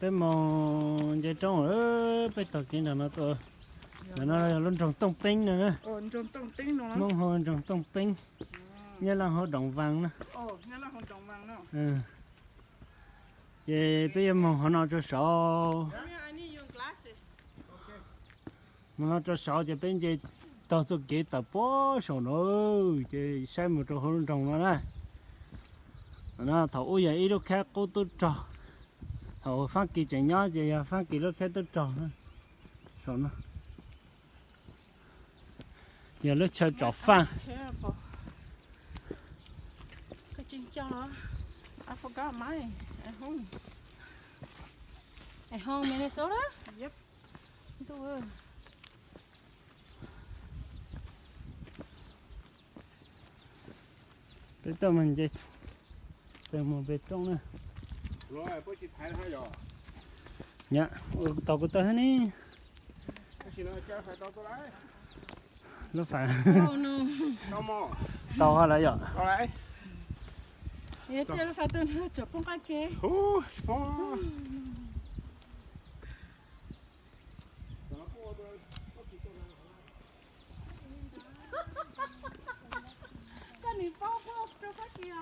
Peb moog nce roob lawm, peb taug kev nram no tuaj. Ntawm no yog lub nroog Tooj Peeb no na. Hmoob hu nroog Tooj Peeb, Nyab Laj hu Doom Vaas na. Ces peb yuav moog hov no rua saud. Moog no rua saud ces peb nce taug txuj kev tawm puag saum no, ces saib moog rua huv lub nroog no na. No thaum ub yog ib lub khab qub tub rog, thaum Faab Kis tseem nyob ces yog Faab Kis lub khab tub rog na. Saum no yog lub chaw tsom faj. Peb tuaj moog nce, peb moog pem roob na. Nyab, ua tau kuv tawg hab ne. Lub fais tau hab lawm yom. Koj nim paub paub rau Faab Kis.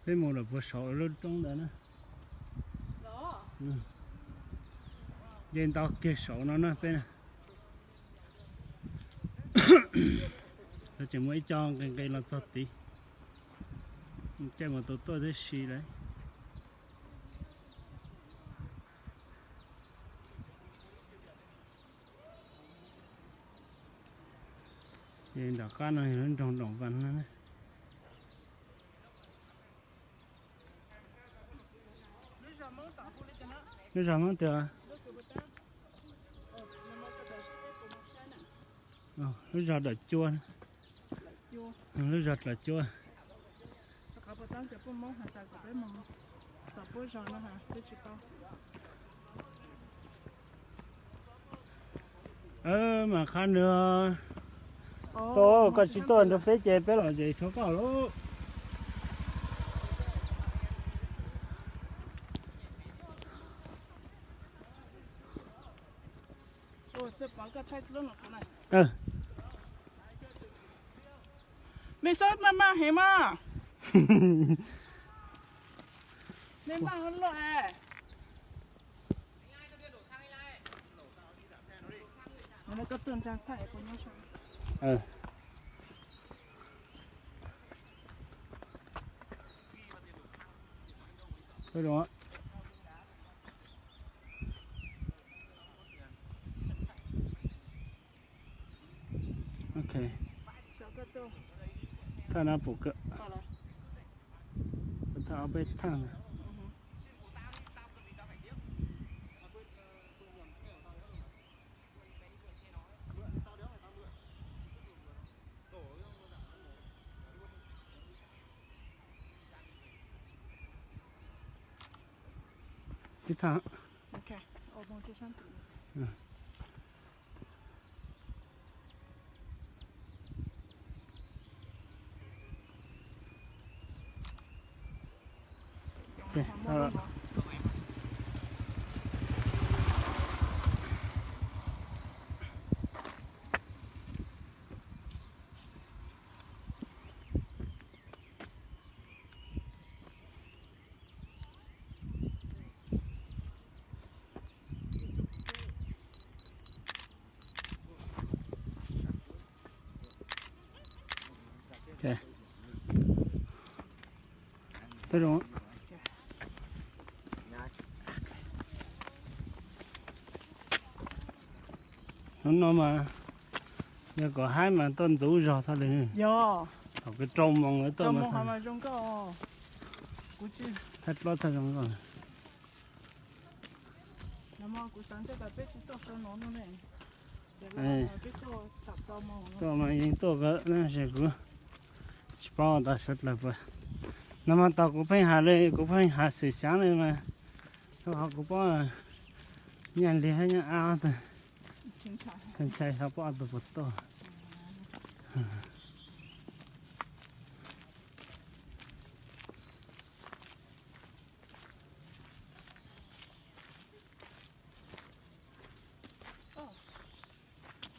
Peb moog lawm puag saum lub roob ntawd na. Nce ntau kiag saum no na peb na. Tseem muaj ib co nqes nqes los txog tid. Caij mus tus tuaj tib si lawm. Ces nram qab no yog lub nroog Doom Vaas no. Lub zog Hmoob twg? Lub zog Dlawm Cua. Lub zog Dlawm Cua. Mas qhab nws tuaj, koj tsis tuaj nrug peb ces peb los ces tshuav koj lauj. Mej saib maj maj heev mas. Mej npaj loj loj es. Ok. Thaj no pum kawg. Thaj ob peb thaj. Ib thaj. Thaj zoo. Hnub no mas yog kom haib mas tuaj ntxuav zog txhaj le. Yog. Thaum kws rau moos lawv tuaj mas thaij plaub thaij zoo nkauj. Tuaj mas yeej tuaj kawg, tab sis kuv tsis paub tas sawv dlawg puas. Nag hmo tau kuv pheej hais li, kuv pheej hais xwm xyaav li mas, rau qhov kuv paub Nyiaj Lig thiab Nyiaj Ab tug, ntshai xyov paub ob tug puas tuaj.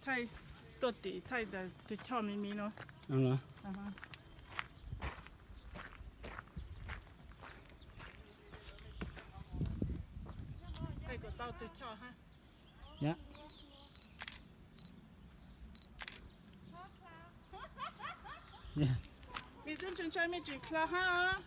Thaij tuaj tim thaij ntawm tus choj me me no. Thaij kom tau tus choj hab. Me tub ntshai ntshai me tsis kla hab.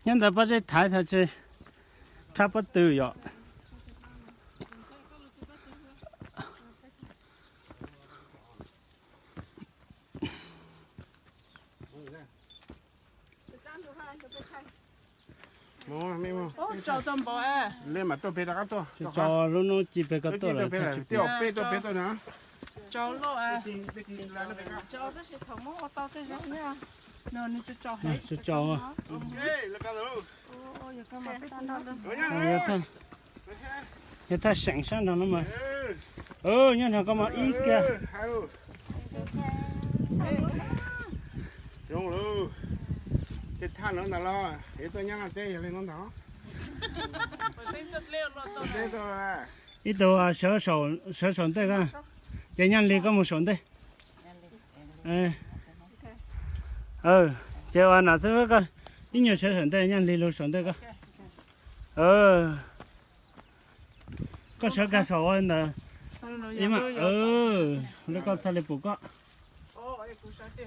Nyob ntawd pob zeb thaiv tag tse rhab pob tw yom. Tsaus tau npaum. Li mas tuaj pem rov qab tuaj. Tsaus lub hnub ci pem koj tuaj lawm. Peb tuaj pem tuaj na. Tsaus loj. Tsaus, tab sis thaum muab ua tau tej zaum nws tsaus tsaus. Yog thaj seem sab nrog no mas. Nyob nrog koj mas ib kiag. Zoo lawm. Tej thaj no ntag los, es tuaj nyob no teb yog li no ntag. Ib tug sawv saum ntej koj, ces Nyiaj Lig koj mus saum ntej. Ces ua nam xib fwb koj ib nyuag sawv saum ntej, Nyiaj Lig lug saum ntej koj. Koj sawv kag saum ntawd, li koj txhaj li pum koj.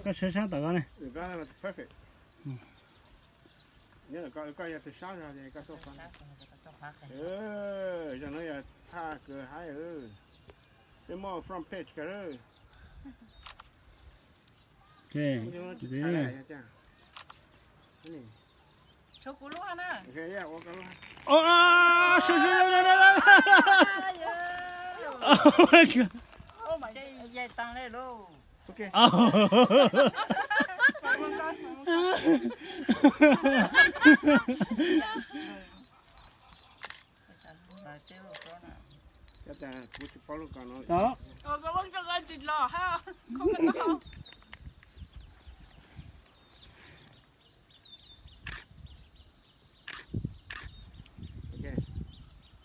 Koj sawv sab tom koj ne. Zaum no yog thaj kws haib. Peb muaj front page kag.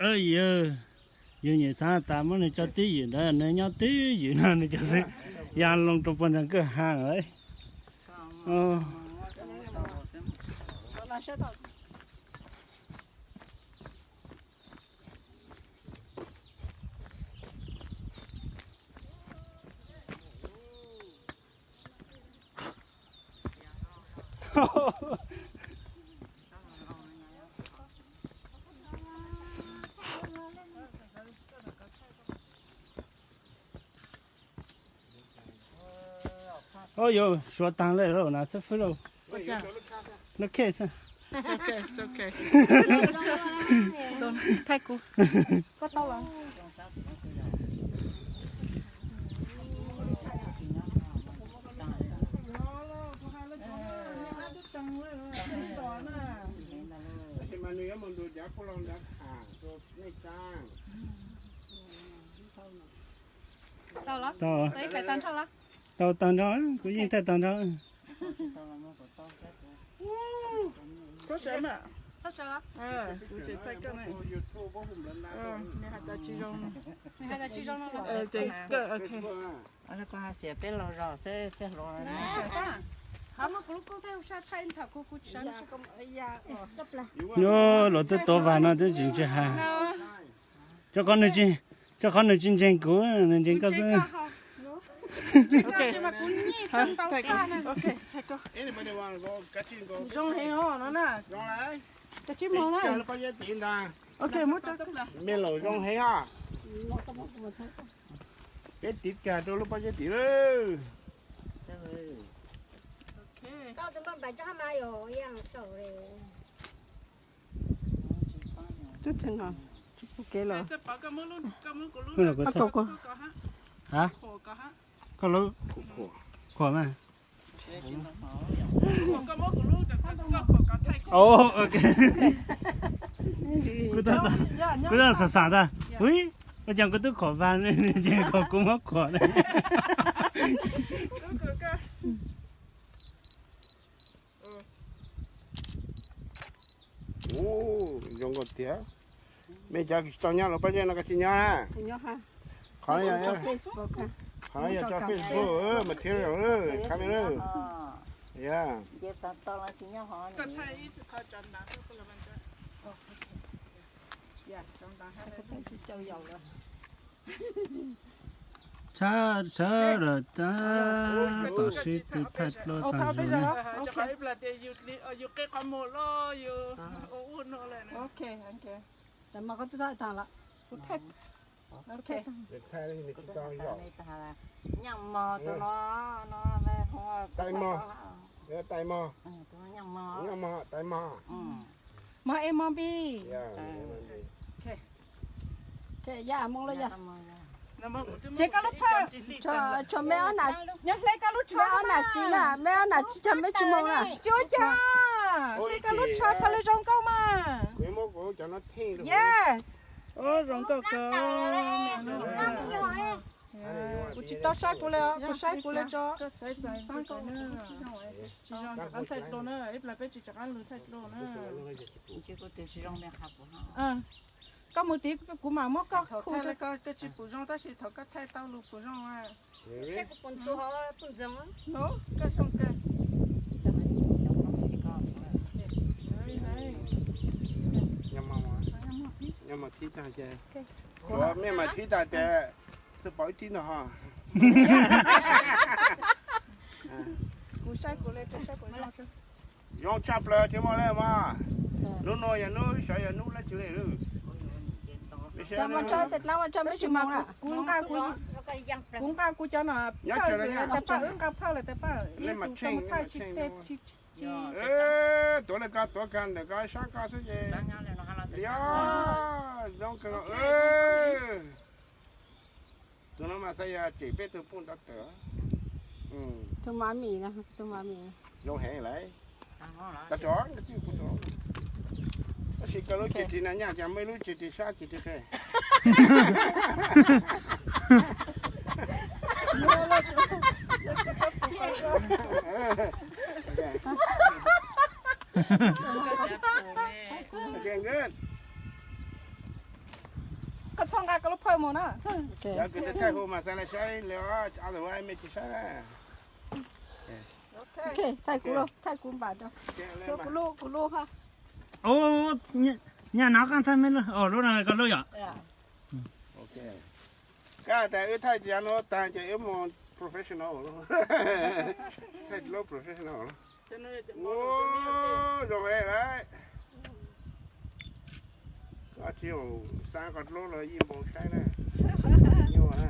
Yog, yus nyuam xav tas muab nws tso twj ywm ntawd, nws nyob twj ywm no nws cov xwb, ya loo rau puag nram kwj ha lawm. Ub, yuav suav taag le lauj, nam xib fwb lauj. Lub khej xwb. Thaij kuv. Tau, tau tag nrho, kuv yeej thaij tag nrho. Koj hais xiam peb laug zog xwb peb hluas. Nyob los twb tuav vas no twb tsis ntse hais. Rau qhov nws tsis, rau qhov nws tsis ntseeg kuv, nws ntseeg koj xwb. Zoo heev os no na. Kav tsij mus na. Ok, muab tso. Me laus zoo heev os. Peb tiv kag rau lub pob zeb tid lawm. Tub txheej os, tsis pub kev los. Koj lub khuam mas. Kuv twb xam xam tas, ua cas kuv twb khuam vas, ces kom kuv muab khuam na. Zoo nkauj tiag. Mej cov tsis tau nyob lub pob zeb no koj tsis nyob na. Qhov no yog tso Facebook mas thiab zoo, qhov no na. Tshab tshab lawm tab tom sib tw thaij plaub tag zog na. Tais mog, tais mog, tais mog, tais mog. Mog e mog npis. Ces koj lub phaj, tshuav me ob nam txiv na, me ob nam txiv cov me tsis mus na. Tsis ua cas, hle koj lub tsho txhad li zoo nkauj mas. Yes. Zoo nkauj kawg. Kuv tsis tau saib kuv li, kuv saib kuv li tso. Tsis zoo, rov qab thaij dlua na, ib plag peb tsis rov qab lug thaij dlua na. Koj mus tid kuv mam muab koj khu. Koj tsis pum zoo tab sis thaum koj thaij tau lug pum zoo. Koj zoo kawg. Nyob mas thib tag ces, mej mas thib tag ces twb pom ib tib no ho. Kuv saib kuv li, kuv saib kuv zoo. Zoo tshaj plaws tsis muaj li mas. Hnub no yog hnub, sawv yog hnub lab tsis li lawm. Kuv nqa kuv cov no, nyob sawv daws nyob, tab pab wb nqa phaj lawm tab pab, ib tug tau mus thaij tsis teg tsis. Tuav li koj tuav kag ntawm koj sab koj xwb ces. Yog zoo kawg. Tus no mas xav yog tsem peb tug poj nrov tawm. Tus ma mi, tus ma mi. Zoo heev lawm. Tag tso, tab sis koj lub cev ris na nyaj cas muaj ib lub cev ris sab cev ris qe. Koj txhob nqa koj lub phaj mus na. Yog kws thaij hu mas xav li saib li, otherwise mej tsis saib na. Thaij kuv, thaij kuv npam rau. Kuv lub, kuv lub ha. Nyaj no koj thaij mej lub, lub no koj lub yom. Koj tas wb thaij tias no tag ces wb mus professional, thaij lub professional. Zoo lawm. Koj tsis xav koj dlub los yeej npau saib na. Nyuaj na.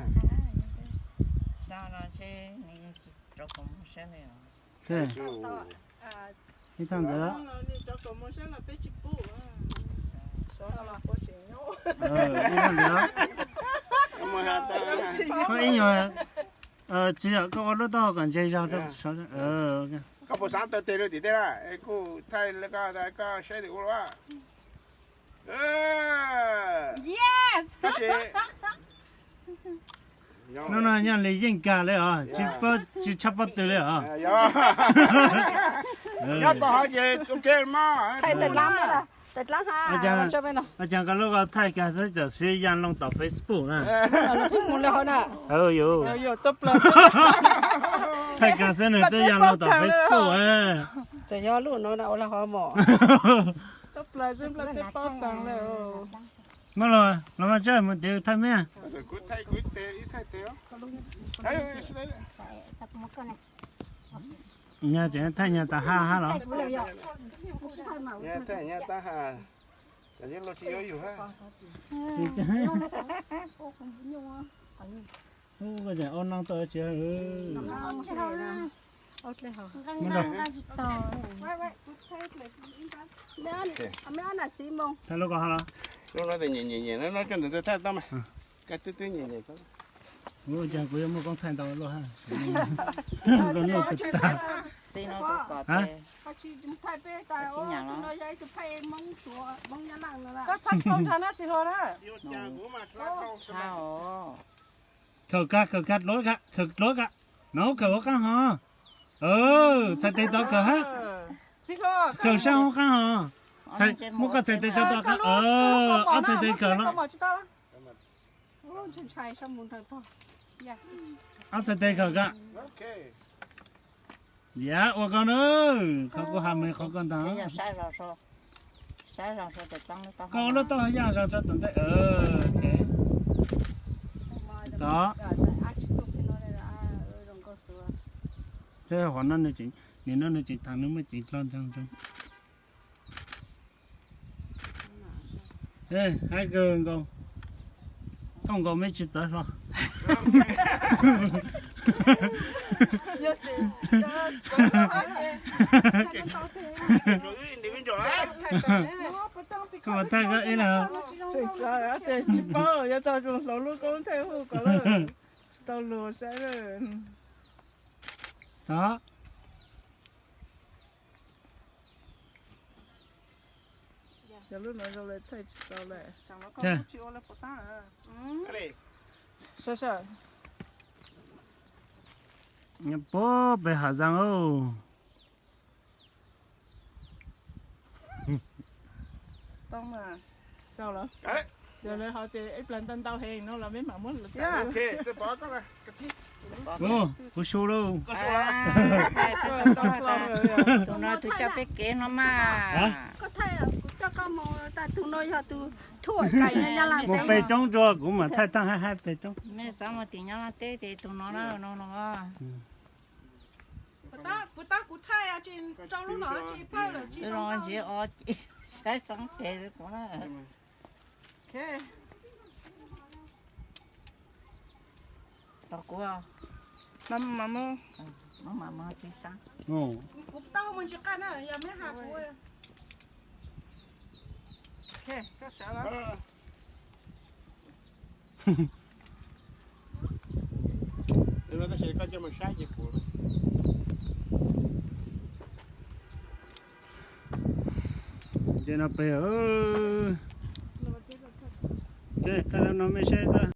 Ib thaj ntawd. Ib thaj ntawd. Koj ib nyuag, tsis yog koj ua lub taub hau kom ntse zog rau. Koj puas xav taw tes rau tim tej na, kuj thaij li koj, koj saib tim ua luaj. Tab sis hnub no yog li yeej kag li os, tsis tshaj pob tw li os. Nyob tau hov ces ua ke mas. Ua cas koj lub ko thaij kiag xwb txawm siv ya loo tom Facebook na. Thaij kiag xwb nws twb ya loo tom Facebook. Txawm yog lub no ua la hov mos. Muab los, los mas tsev mus tim thaij me. Nyag tseem thaij nyag tas ha ha los. Ub, koj tseem ua noj tau tsis Thaij lub ko ha los. Ub, cas kuv yuav muaj koob thaij ntau luaj ha. Txiv no kuv kom tsis nyam los. Koj txhob dhau nrad na txiv hluas na. Tshaj os. Khaws kag, khaws kag dluav kag, khaws dluav kag. No khaws ua qaab hov. Txhais tes tod khaws hab. Khaws sab hauv qaab hov. Muab koj txhais tes tso tod khaws. Ob txhais tes khaws los. Ob txhais tes khaws kag. Yam ua koj na, qhov kuv has mas qhov koj ntag. Koj ua lub taub hau yaj zog rau tom ntej. Tod. Qhov no, nim no nws tseem thaam nws muaj ceev dlog ntsoog ntsoog. Haib kawg nkaus, thooj nkaus mej tsis txawv hlo. Koj mus thaij koj ib leeg. Tsis paub, yuav tau zoo hloov lub koob thaij hu ko lawm. Tsis tau luag saib lawm. Tod. Cov lub no zoo li thaij tsis tau lawm. Saib saib. Puag pem Hav Zaas. Tau mas. Tau lawm. Yog lawv ho tias ib plag ntau ntau heev no los mej mam muab lawv. Kuv su lauj. Tus no tus coj peb kev no mas. Mus pem roob tso kuv mam thaij taaj haib haib pem roob. Mej xav mus tim Nyab Laj teb ces tus no na no no. Kuv tab kuv thaij tsis rau lub no tsis pawg lawm tsis zoo ntsiav os, saib soob pem kuv na. Tos kuv. Kuv tau mus ntsis qaj na, yog mej has kuv. Tab sis koj coj mus saib ces kuv. Ces no pem, ces thaij no mej saib xwb.